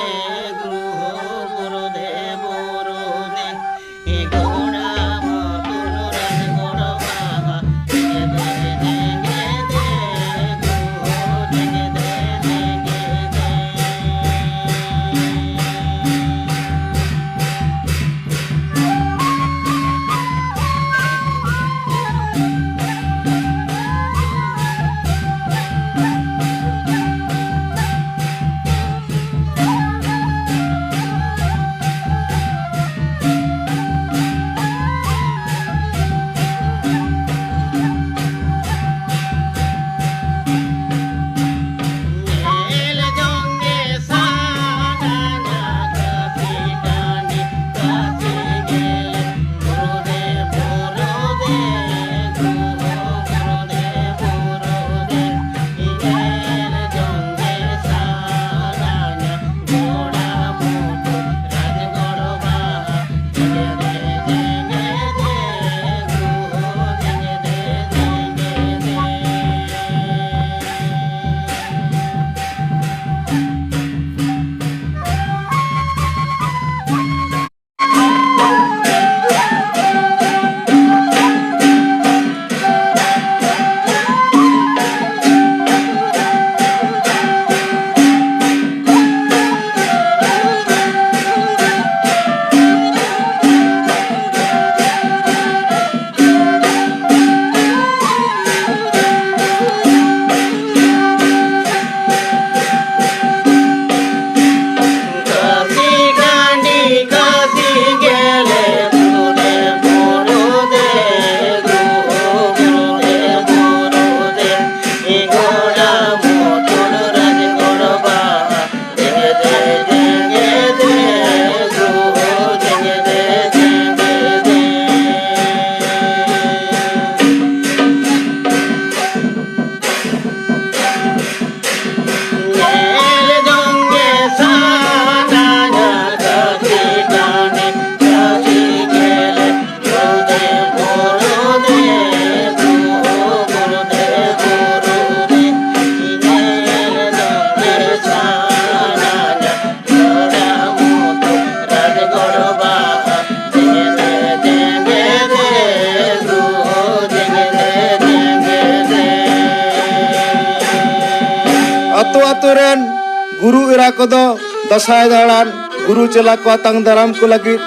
ᱫᱟᱸᱥᱟᱭ ᱫᱟᱬᱟᱱ ᱜᱩᱨᱩ ᱪᱮᱞᱟ ᱠᱚ ᱟᱛᱟᱝ ᱫᱟᱨᱟᱢ ᱠᱚ ᱞᱟᱹᱜᱤᱫ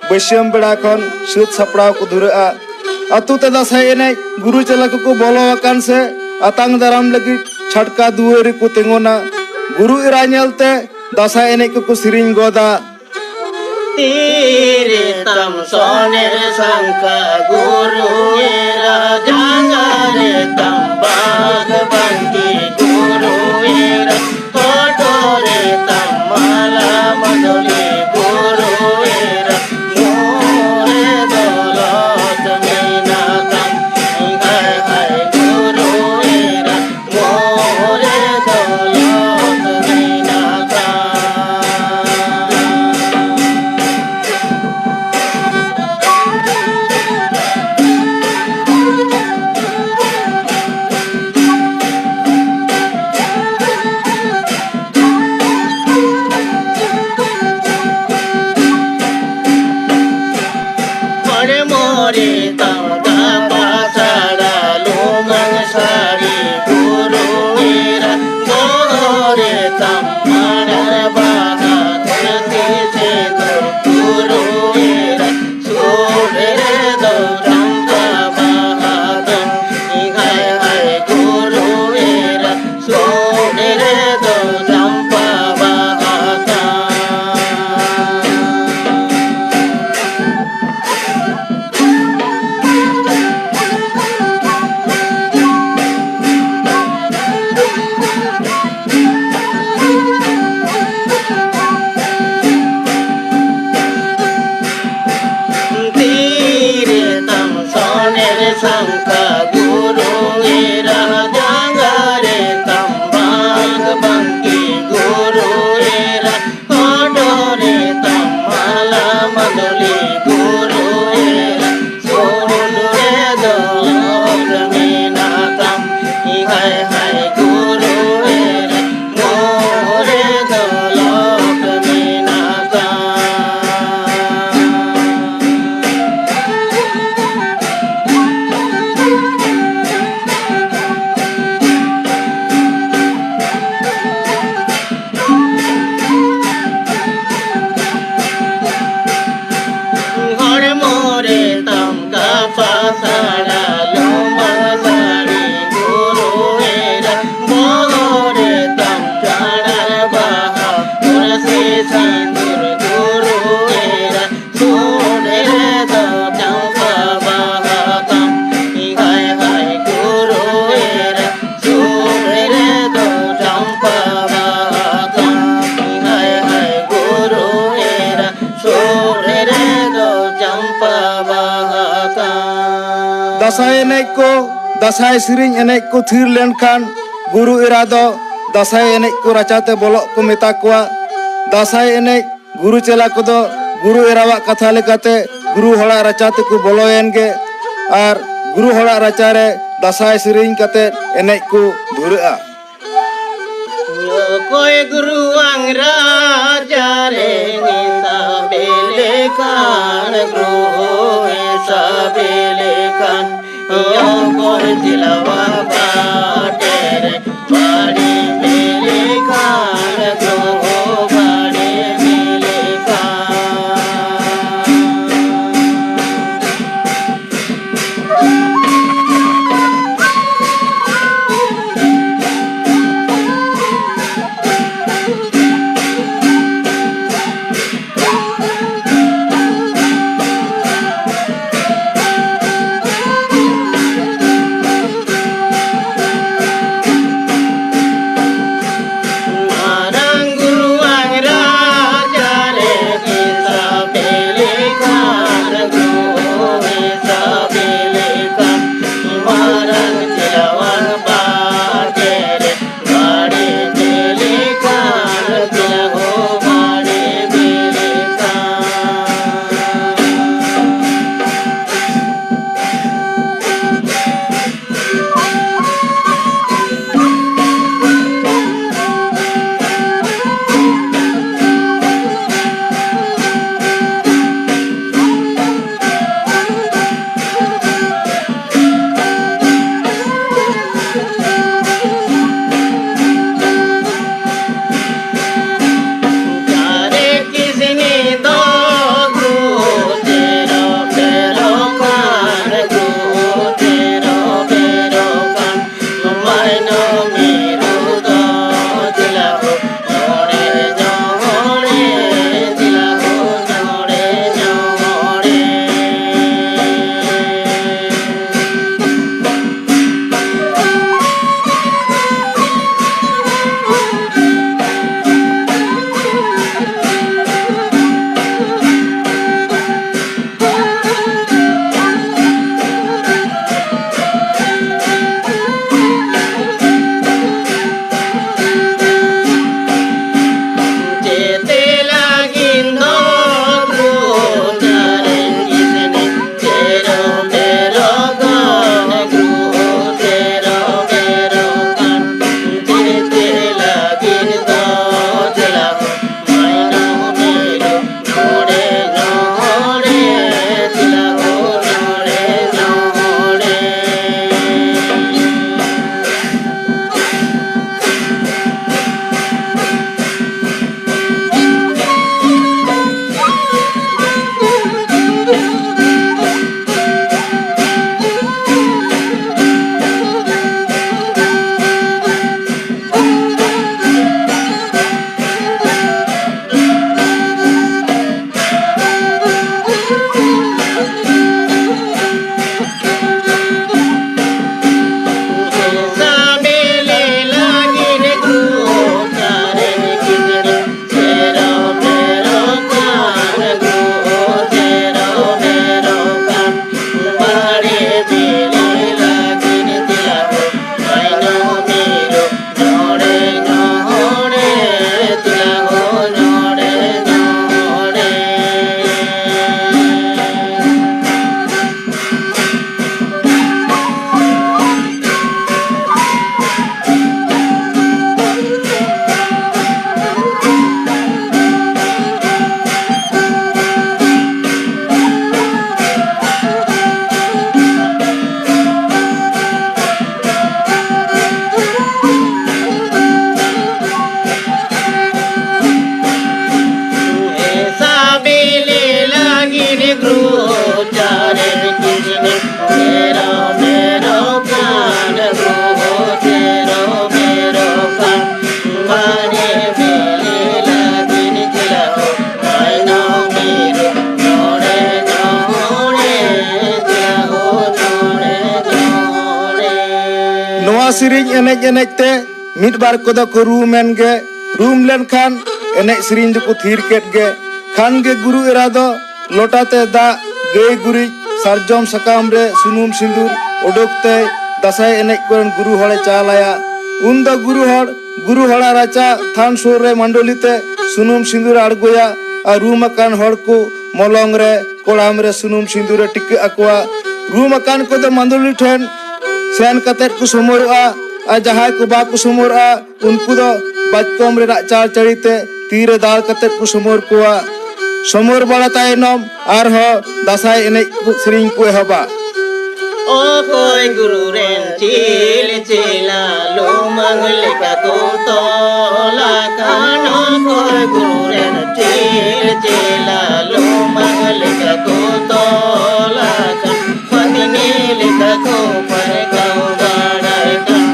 ᱵᱟᱹᱥᱭᱟᱹᱢ ᱵᱮᱲᱟ ᱠᱷᱚᱱ ᱥᱟᱹᱛ ᱥᱟᱯᱲᱟᱣ ᱠᱚ ᱫᱷᱩᱨᱟᱹᱜᱼᱟ᱾ ᱟᱹᱛᱩ ᱛᱮ ᱫᱟᱸᱥᱟᱭ ᱮᱱᱮᱡ ᱜᱩᱨᱩ ᱪᱮᱞᱟ ᱠᱚᱠᱚ ᱵᱚᱞᱚ ᱟᱠᱟᱱ ᱥᱮ ᱟᱛᱟᱝ ᱫᱟᱨᱟᱢ ᱞᱟᱹᱜᱤᱫ ᱪᱷᱟᱴᱠᱟ ᱫᱩᱣᱟᱹᱨ ᱨᱮᱠᱚ ᱛᱤᱸᱜᱩᱱᱟ᱾ ᱜᱩᱨᱩ ᱮᱨᱟ ᱧᱮᱞᱛᱮ ᱫᱟᱸᱥᱟᱭ ᱮᱱᱮᱡ ᱠᱚᱠᱚ ᱥᱮᱨᱮᱧ ᱜᱚᱫᱟ᱾ ᱛᱤᱨᱮ ᱛᱟᱢ ᱥᱚᱱᱮᱨ ᱥᱟᱝᱠᱟ ᱜᱩᱨᱩ ᱮᱨᱟ, ᱡᱟᱸᱜᱟ ᱨᱮ ᱛᱟᱢ ᱵᱟᱜᱽ ᱵᱟᱝᱠᱤ ᱜᱩᱨᱩ ᱮᱨᱟ, ᱦᱚᱴᱚᱜ ᱨᱮ ᱛᱟᱢ ᱢᱟᱞᱟ ᱢᱟᱹᱫᱩᱞᱤ ᱜᱩᱨᱩ ᱮᱨᱟ, ᱢᱩᱨᱮ ᱫᱚᱞᱚᱛ ᱢᱮᱱᱟᱜ ᱛᱟᱢ, ᱦᱟᱭ ᱦᱟᱭ ᱜᱩᱨᱩ ᱮᱨᱟ᱾ ᱢᱚᱨᱮ ᱫᱚᱞᱚᱛ ᱢᱮᱱᱟᱜᱼᱟ᱾ ᱦᱚᱲᱢᱚ ᱨᱮ ᱛᱟᱢ ᱜᱟᱵᱟ ᱥᱟᱲᱟ ᱞᱩᱢᱟᱹᱝ ᱥᱟᱹᱲᱤ ᱜᱩᱨᱩ ᱮᱨᱟ, ᱵᱚᱦᱚᱜ ᱨᱮ ᱛᱟᱢ ᱢᱟᱨᱟᱜ ᱵᱟᱦᱟ ᱫᱷᱩᱛᱤ ᱥᱤᱸᱫᱩᱨ ᱜᱩᱨᱩ ᱮᱨᱟ, ᱥᱩᱨ ᱨᱮᱫᱚ ᱪᱟᱢᱯᱟ ᱵᱟᱦᱟ ᱫᱚ ᱤᱦᱟᱭ ᱦᱟᱭ ᱜᱩᱨᱩ ᱮᱨᱟ᱾ ᱥᱚᱰᱮ ᱨᱮᱫᱚ ᱪᱟᱢᱯᱟ ᱵᱟᱦᱟ ᱛᱟᱢ᱾ ᱛᱤᱨᱮ ᱛᱟᱢ ᱥᱚᱱᱮᱨ ᱥᱟᱝᱠᱟ ᱜᱩᱨᱩ ᱮᱨᱟ, ᱡᱟᱸᱜᱟ ᱨᱮ ᱛᱟᱢ ᱵᱟᱝ ᱵᱟᱝᱠᱤ ᱜᱩᱨᱩ ᱮᱨᱟ, ᱦᱚᱴᱚᱜ ᱨᱮ ᱛᱟᱢ ᱢᱟᱞᱟ ᱢᱟᱹᱫᱩᱞᱤ ᱜᱩᱨᱩ ᱮᱨᱟ, ᱥᱩᱨ ᱨᱮᱫᱚ ᱞᱚᱠ ᱢᱮᱱᱟᱜ ᱛᱟᱢ, ᱦᱟᱭ ᱦᱟᱭ ᱜᱩᱨᱩ ᱮᱨᱟ, ᱢᱩ ᱨᱮᱫᱚ ᱞᱚᱠ ᱢᱮᱱᱟᱜ ᱛᱟᱢ᱾ ᱫᱟᱸᱥᱟᱭ ᱮᱱᱮᱡ ᱠᱚ, ᱫᱟᱸᱥᱟᱭ ᱥᱮᱨᱮᱧ ᱮᱱᱮᱡ ᱠᱚ ᱛᱷᱤᱨ ᱞᱮᱱᱠᱷᱟᱱ, ᱜᱩᱨᱩ ᱮᱨᱟ ᱫᱚ ᱫᱟᱸᱥᱟᱭ ᱮᱱᱮᱡ ᱠᱚ ᱨᱟᱪᱟᱛᱮ ᱵᱚᱞᱚᱜ ᱠᱚ ᱢᱮᱛᱟ ᱠᱚᱣᱟ᱾ ᱫᱟᱸᱥᱟᱭ ᱮᱱᱮᱡ ᱜᱩᱨᱩ ᱪᱮᱞᱟ ᱠᱚᱫᱚ ᱜᱩᱨᱩ ᱮᱨᱟᱣᱟᱜ ᱠᱟᱛᱷᱟ ᱞᱮᱠᱟᱛᱮ ᱜᱩᱨᱩ ᱦᱚᱲᱟᱜ ᱨᱟᱪᱟ ᱛᱮᱠᱚ ᱵᱚᱞᱚᱭᱮᱱ ᱜᱮ ᱟᱨ ᱜᱩᱨᱩ ᱦᱚᱲᱟᱜ ᱨᱟᱪᱟ ᱨᱮ ᱫᱟᱸᱥᱟᱭ ᱥᱮᱨᱮᱧ ᱠᱟᱛᱮ ᱮᱱᱮᱡ ᱠᱚ ᱫᱷᱩᱨᱟᱹᱜᱼᱟ᱾ ᱚᱠᱚᱭ ᱜᱩᱨᱩᱣᱟᱝ ᱨᱟᱪᱟ ᱨᱮ ᱢᱮᱥᱟ ᱵᱮᱞᱮ ᱠᱟᱱ, ᱜᱩᱨᱩ ᱢᱮᱥᱟ ᱵᱮᱞᱮ ᱠᱟᱱ, ᱚᱠᱚᱭ ᱛᱤᱞᱟᱣᱟ ᱯᱟᱴᱮ ᱨᱮ ᱵᱟᱲᱮ ᱵᱮᱞᱮ ᱠᱟᱱ, ᱜᱩᱨᱩ ᱵᱟᱲᱮ ᱵᱮᱞᱮ ᱠᱟᱱ᱾ ᱥᱮᱨᱮᱧ ᱮᱱᱮᱡ ᱮᱱᱮᱡ ᱛᱮ ᱢᱤᱫ ᱵᱟᱨ ᱠᱚᱫᱚ ᱠᱚ ᱨᱩᱢ ᱮᱱ ᱜᱮ᱾ ᱨᱩᱢ ᱞᱮᱱᱠᱷᱟᱱ ᱮᱱᱮᱡ ᱥᱮᱨᱮᱧ ᱫᱚᱠᱚ ᱛᱷᱤᱨ ᱠᱮᱫ ᱜᱮ᱾ ᱠᱷᱟᱱ ᱜᱮ ᱜᱩᱨᱩ ᱮᱨᱟ ᱫᱚ ᱞᱚᱴᱟ ᱛᱮ ᱫᱟᱜ, ᱜᱟᱹᱭ ᱜᱩᱨᱤᱡ, ᱥᱟᱨᱡᱚᱢ ᱥᱟᱠᱟᱢ ᱨᱮ ᱥᱩᱱᱩᱢ ᱥᱤᱸᱫᱩᱨ ᱚᱰᱚᱠ ᱛᱮ ᱫᱟᱸᱥᱟᱭ ᱮᱱᱮᱡ ᱠᱚᱨᱮᱱ ᱜᱩᱨᱩ ᱦᱚᱲᱮ ᱪᱟᱞ ᱟᱭᱟ᱾ ᱩᱱ ᱫᱚ ᱜᱩᱨᱩ ᱦᱚᱲ, ᱜᱩᱨᱩ ᱦᱚᱲᱟᱜ ᱨᱟᱪᱟ ᱛᱷᱟᱱ ᱥᱩᱨ ᱨᱮ ᱢᱟᱹᱰᱚᱞᱤ ᱛᱮ ᱥᱩᱱᱩᱢ ᱥᱤᱸᱫᱩᱨ ᱮ ᱟᱬᱜᱚᱭᱟ ᱟᱨ ᱨᱩᱢ ᱟᱠᱟᱱ ᱦᱚᱲ ᱠᱚ ᱢᱚᱞᱚᱝ ᱨᱮ, ᱠᱚᱲᱟᱢ ᱨᱮ ᱥᱩᱱᱩᱢ ᱥᱤᱸᱫᱩᱨ ᱮ ᱴᱤᱠᱟᱹᱜ ᱟᱠᱚᱣᱟ᱾ ᱨᱩᱢ ᱟᱠᱟᱱ ᱠᱚᱫᱚ ᱢᱟᱹᱰᱚᱞᱤ ᱴᱷᱮᱱ ᱥᱮᱱ ᱠᱟᱛᱮᱫ ᱠᱚ ᱥᱚᱢᱚᱨᱚᱜᱼᱟ, ᱟᱨ ᱡᱟᱦᱟᱸᱭ ᱠᱚ ᱵᱟᱠᱚ ᱥᱚᱢᱚᱨᱚᱜᱼᱟ, ᱩᱱᱠᱩ ᱫᱚ ᱵᱟᱪᱠᱚᱢ ᱨᱮᱱᱟᱜ ᱪᱟᱲ ᱪᱟᱹᱲᱤ ᱛᱮ ᱛᱤ ᱨᱮ ᱫᱟᱞ ᱠᱟᱛᱮᱫ ᱠᱚ ᱥᱚᱢᱚᱨ ᱠᱚᱣᱟ᱾ ᱥᱚᱢᱚᱨ ᱵᱟᱲᱟ ᱛᱟᱭᱱᱚᱢ ᱟᱨᱦᱚᱸ ᱫᱟᱸᱥᱟᱭ ᱮᱱᱮᱡ ᱠᱚ, ᱥᱮᱨᱮᱧ ᱠᱚ ᱮᱦᱚᱵᱟ᱾ ᱚᱠᱚᱭ ᱜᱩᱨᱩ ᱨᱮᱱ ᱪᱤᱞ ᱪᱤᱞᱟ ᱞᱩᱢᱟᱹᱝ ᱞᱮᱠᱟ ᱠᱚ ᱛᱚᱞ ᱟᱠᱟᱱ? ᱚᱠᱚᱭ ᱜᱩᱨᱩ ᱨᱮᱱ ᱪᱤᱞ ᱪᱤᱞᱟ ᱞᱩᱢᱟᱹᱝ ᱞᱮᱠᱟ ᱠᱚ ᱛᱚᱞ ᱟᱠᱟᱱ? ᱯᱟᱹᱛᱱᱤ ᱞᱮᱠᱟ ᱠᱚ ᱯᱟᱨᱠᱟᱣ ᱵᱟᱲᱟᱭ ᱠᱟᱱ,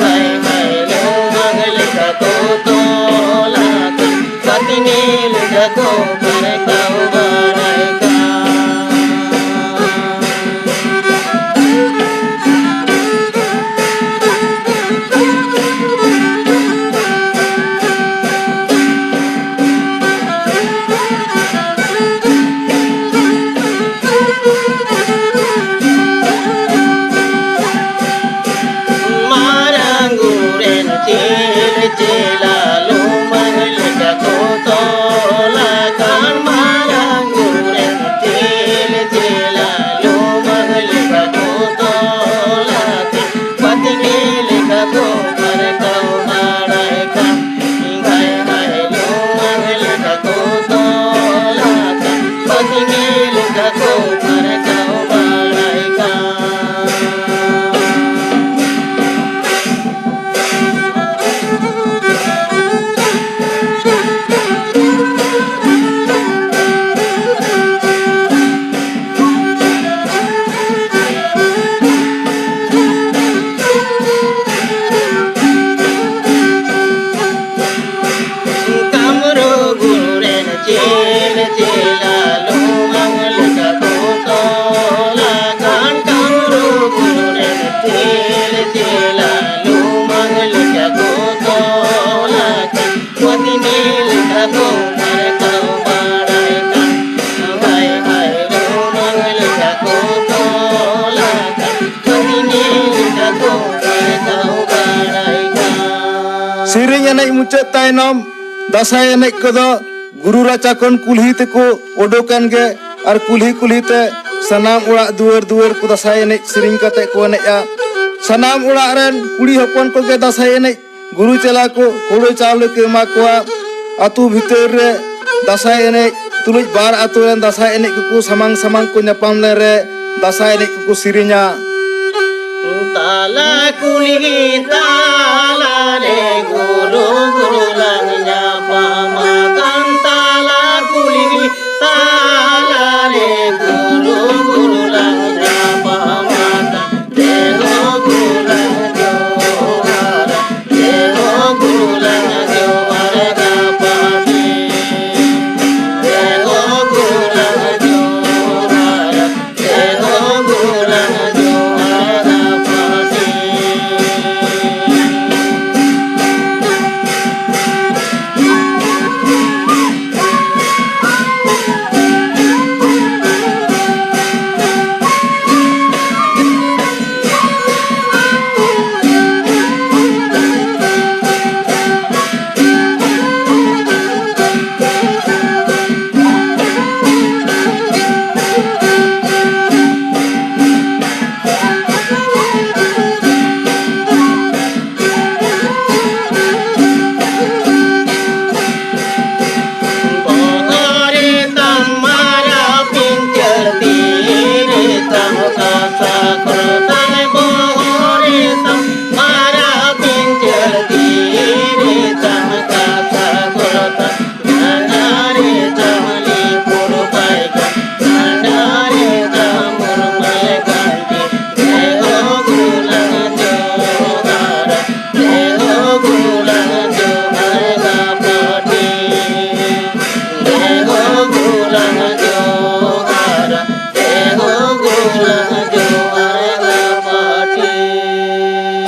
ᱜᱟᱭ ᱜᱟᱭ ᱞᱩᱢᱟᱹᱝ ᱞᱮᱠᱟ ᱠᱚ ᱛᱚᱞ ᱟᱠᱟᱱ, ᱯᱟᱹᱛᱱᱤ ᱞᱮᱠᱟ ᱠᱚ ᱯᱟᱨᱠᱟᱣ ᱵᱟᱲᱟᱭ ᱠᱟᱱ᱾ ᱢᱟᱨᱟᱝ ᱜᱩᱨᱮᱱ ᱪᱤᱞ ᱪᱤᱞᱟ ᱞᱩᱢᱟᱹᱝ ᱞᱮᱠᱟ ᱠᱚ ᱛᱚᱞ ᱟᱠᱟᱱ᱾ ᱢᱟᱨᱟᱝ ᱜᱩᱨᱮᱱ ᱪᱤᱞ ᱪᱤᱞᱟ ᱞᱩᱢᱟᱹᱝ ᱞᱮᱠᱟ ᱠᱚ ᱛᱚᱞ ᱟᱠᱟᱱ᱾ ᱯᱟᱹᱛᱱᱤ ᱞᱮᱠᱟ ᱠᱚ ᱯᱟᱨᱠᱟᱣ ᱵᱟᱲᱟᱭ ᱠᱟᱱ᱾ ᱦᱟᱭ ᱦᱟᱭ ᱞᱩᱢᱟᱹᱝ ᱞᱮᱠᱟ ᱠᱚ ᱛᱚᱞ ᱟᱠᱟᱱ᱾ ᱯᱟᱹᱛᱱᱤ ᱞᱮᱠᱟ ᱠᱚ ᱯᱟᱨᱠᱟᱣ ᱵᱟᱲᱟᱭ ᱠᱟᱱ᱾ ᱠᱟᱢᱨᱩ ᱜᱩᱨᱩ ᱨᱮᱱ ᱪᱮᱞ ᱪᱮᱞᱟ ᱞᱩᱢᱟᱹᱝ ᱞᱮᱠᱟ ᱠᱚ ᱛᱚᱞ ᱟᱠᱟᱱ᱾ ᱠᱟᱢᱨᱩ ᱜᱩᱨᱩ ᱨᱮᱱ ᱪᱮᱞ ᱪᱮᱞᱟ ᱢᱩᱪᱟᱹᱫ ᱛᱟᱭᱱᱚᱢ ᱫᱟᱸᱥᱟᱭ ᱮᱱᱮᱡ ᱠᱚᱫᱚ ᱜᱩᱨᱩ ᱨᱟᱪᱟ ᱠᱷᱚᱱ ᱠᱩᱞᱦᱤ ᱛᱮᱠᱚ ᱩᱰᱩᱠ ᱮᱱ ᱜᱮ ᱟᱨ ᱠᱩᱞᱦᱤ ᱠᱩᱞᱦᱤ ᱛᱮ ᱥᱟᱱᱟᱢ ᱚᱲᱟᱜ ᱫᱩᱣᱟᱹᱨ ᱫᱩᱣᱟᱹᱨ ᱠᱚ ᱫᱟᱸᱥᱟᱭ ᱮᱱᱮᱡ ᱥᱮᱨᱮᱧ ᱠᱟᱛᱮ ᱠᱚ ᱮᱱᱮᱡᱼᱟ᱾ ᱥᱟᱱᱟᱢ ᱚᱲᱟᱜ ᱨᱮᱱ ᱠᱩᱲᱤ ᱦᱚᱯᱚᱱ ᱠᱚᱜᱮ ᱫᱟᱸᱥᱟᱭ ᱮᱱᱮᱡ ᱜᱩᱨᱩ ᱪᱮᱞᱟ ᱠᱚ ᱦᱩᱲᱩ ᱪᱟᱣᱞᱮ ᱠᱚ ᱮᱢᱟ ᱠᱚᱣᱟ᱾ ᱟᱹᱛᱩ ᱵᱷᱤᱛᱟᱹᱨ ᱨᱮ ᱫᱟᱸᱥᱟᱭ ᱮᱱᱮᱡ ᱛᱩᱞᱩᱡ ᱵᱟᱨ ᱟᱹᱛᱩ ᱨᱮᱱ ᱫᱟᱸᱥᱟᱭ ᱮᱱᱮᱡ ᱠᱚᱠᱚ ᱥᱟᱢᱟᱝ ᱥᱟᱢᱟᱝ ᱠᱚ ᱧᱟᱯᱟᱢ ᱞᱮᱱ ᱨᱮ ᱫᱟᱸᱥᱟᱭ ᱮᱱᱮᱡ ᱠᱚᱠᱚ ᱥᱮᱨᱮᱧᱟ᱾ ᱛᱟᱞᱟ ᱠᱩᱞᱦᱤ ᱛᱟᱞᱟ ᱨᱮ ᱜᱩᱨᱩ ᱜᱩᱨᱩ ᱞᱟᱝ ᱧᱟᱯᱟᱢᱟ ᱠᱟᱱ᱾ ᱛᱟᱞᱟ ᱠᱩᱞᱦᱤ ᱛᱟᱞᱟ ᱨᱮ ᱜᱩᱨᱩ ᱜᱩᱨᱩ ᱞᱟᱝ ᱧᱟᱯᱟᱢᱟ ᱠᱟᱱ᱾ ᱫᱮᱦᱚ ᱜᱩᱨᱩ ᱞᱟᱝ ᱡᱚᱦᱟᱨᱟ, ᱫᱮᱦᱚ ᱜᱩᱨᱩ ᱞᱟᱝ ᱡᱚᱦᱟᱨ ᱜᱟᱯᱟᱴᱤ᱾ ᱫᱮᱦᱚ ᱜᱩᱨᱩ ᱞᱟᱝ ᱡᱚᱦᱟᱨᱟ,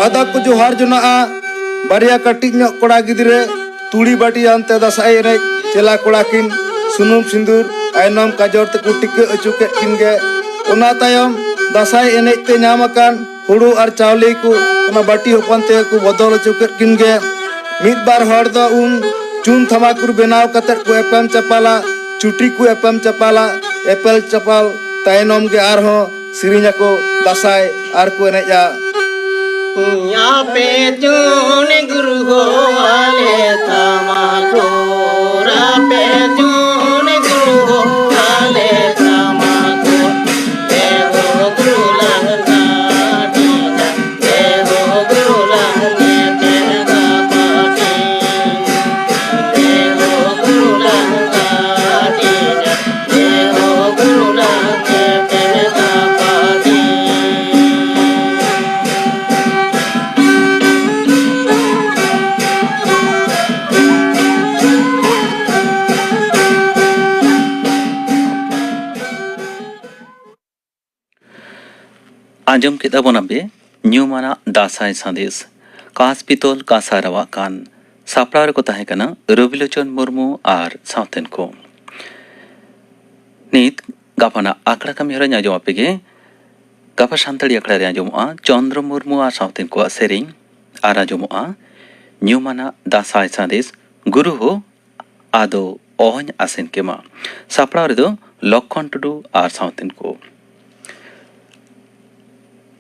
ᱟᱫᱚ ᱠᱚ ᱡᱚᱦᱟᱨ ᱡᱚᱱᱟᱜᱼᱟ᱾ ᱵᱟᱨᱭᱟ ᱠᱟᱹᱴᱤᱡ ᱧᱚᱜ ᱠᱚᱲᱟ ᱜᱤᱫᱽᱨᱟᱹ ᱛᱩᱲᱤ ᱵᱟᱹᱴᱤ ᱟᱱᱛᱮ ᱫᱟᱸᱥᱟᱭ ᱮᱱᱮᱡ ᱪᱮᱞᱟ ᱠᱚᱲᱟ ᱠᱤᱱ ᱥᱩᱱᱩᱢ ᱥᱤᱸᱫᱩᱨ ᱟᱭᱱᱚᱢ ᱠᱟᱡᱚᱨ ᱛᱮᱠᱚ ᱴᱤᱠᱟᱹ ᱦᱚᱪᱚ ᱠᱮᱫ ᱠᱤᱱ ᱜᱮ᱾ ᱚᱱᱟ ᱛᱟᱭᱚᱢ ᱫᱟᱸᱥᱟᱭ ᱮᱱᱮᱡ ᱛᱮ ᱧᱟᱢ ᱟᱠᱟᱱ ᱦᱩᱲᱩ ᱟᱨ ᱪᱟᱣᱞᱮ ᱠᱚ ᱚᱱᱟ ᱵᱟᱹᱴᱤ ᱦᱚᱯᱚᱱ ᱛᱮᱜᱮ ᱠᱚ ᱵᱚᱫᱚᱞ ᱦᱚᱪᱚ ᱠᱮᱫ ᱠᱤᱱ ᱜᱮ᱾ ᱢᱤᱫ ᱵᱟᱨ ᱦᱚᱲ ᱫᱚ ᱩᱱ ᱪᱩᱱ ᱛᱷᱟᱢᱟᱠᱩᱨ ᱵᱮᱱᱟᱣ ᱠᱟᱛᱮᱫ ᱠᱚ ᱮᱯᱮᱢ ᱪᱟᱯᱟᱞᱟ, ᱪᱩᱴᱤ ᱠᱚ ᱮᱯᱮᱢ ᱪᱟᱯᱟᱞᱟ᱾ ᱮᱯᱮᱞ ᱪᱟᱯᱟᱞ ᱛᱟᱭᱱᱚᱢ ᱜᱮ ᱟᱨᱦᱚᱸ ᱥᱮᱨᱮᱧ ᱟᱠᱚ ᱫᱟᱸᱥᱟᱭ ᱟᱨ ᱠᱚ ᱮᱱᱮᱡᱼᱟ᱾ ᱟᱯᱮ ᱪᱩᱱ ᱜᱩᱨᱩ ᱦᱚ ᱟᱞᱮ ᱛᱷᱟᱢᱟᱠᱩᱨ, ᱟᱯᱮ ᱪᱩᱱ ᱜᱩᱨᱩ ᱦᱚ ᱟᱞᱮ ᱛᱷᱟᱢᱟᱠᱩᱨ, ᱮ ᱦᱚ ᱜᱩᱨᱩ ᱞᱟᱝ ᱠᱟᱹᱴᱤᱡᱟ, ᱮ ᱦᱚ ᱜᱩᱨᱩ ᱞᱟᱝ ᱮᱯᱮᱢ ᱠᱟᱹᱴᱤᱡᱟ᱾ ᱟᱸᱡᱚᱢ ᱠᱮᱫᱟ ᱵᱚᱱ ᱟᱯᱮ ᱧᱩᱢᱟᱱᱟᱜ ᱫᱟᱸᱥᱟᱭ ᱥᱟᱸᱫᱮᱥ᱾ ᱠᱟᱸᱥ ᱯᱤᱛᱚᱞ ᱠᱟᱸᱥᱟ ᱨᱟᱣᱟᱜ ᱠᱟᱱ᱾ ᱥᱟᱯᱲᱟᱣ ᱨᱮᱠᱚ ᱛᱟᱦᱮᱸ ᱠᱟᱱᱟ ᱨᱚᱵᱤᱞᱳᱪᱚᱱ ᱢᱩᱨᱢᱩ ᱟᱨ ᱥᱟᱶᱛᱮᱱ ᱠᱚ᱾ ᱱᱤᱛ ᱜᱟᱯᱟᱱᱟᱜ ᱟᱠᱷᱲᱟ ᱠᱟᱹᱢᱤ ᱦᱚᱨᱟᱧ ᱟᱸᱡᱚᱢ ᱟᱯᱮ ᱜᱮ᱾ ᱜᱟᱯᱟ ᱥᱟᱱᱛᱟᱲᱤ ᱟᱠᱷᱲᱟ ᱨᱮ ᱟᱸᱡᱚᱢᱚᱜᱼᱟ ᱪᱚᱱᱫᱨᱚ ᱢᱩᱨᱢᱩ ᱟᱨ ᱥᱟᱶᱛᱮᱱ ᱠᱚᱣᱟᱜ ᱥᱮᱨᱮᱧ, ᱟᱨ ᱟᱸᱡᱚᱢᱚᱜᱼᱟ ᱧᱩᱢᱟᱱᱟᱜ ᱫᱟᱸᱥᱟᱭ ᱥᱟᱸᱫᱮᱥ ᱜᱩᱨᱩ ᱦᱳ ᱟᱫᱚ ᱚᱦᱚᱧ ᱟᱥᱮᱱ ᱠᱮᱢᱟ᱾ ᱥᱟᱯᱲᱟᱣ ᱨᱮᱫᱚ ᱞᱚᱠᱠᱷᱚᱱ ᱴᱩᱰᱩ ᱟᱨ ᱥᱟᱶᱛᱮᱱ ᱠᱚ᱾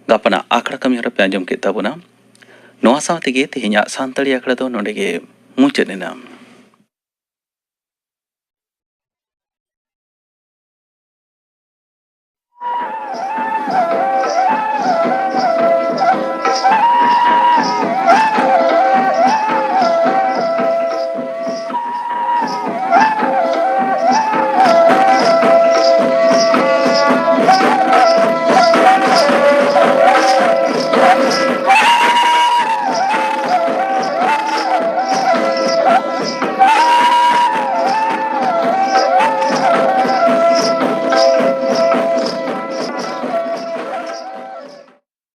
ᱜᱟᱯᱟᱱᱟᱜ ᱟᱠᱷᱲᱟ ᱠᱟᱹᱢᱤ ᱦᱚᱨᱟ ᱯᱮ ᱟᱸᱡᱚᱢ ᱠᱮᱫ ᱛᱟᱵᱚᱱᱟ᱾ ᱱᱚᱣᱟ ᱥᱟᱶ ᱛᱮᱜᱮ ᱛᱮᱦᱮᱧᱟᱜ ᱥᱟᱱᱛᱟᱲᱤ ᱟᱠᱷᱲᱟ ᱫᱚ ᱱᱚᱰᱮ ᱜᱮ ᱢᱩᱪᱟᱹᱫ ᱮᱱᱟ᱾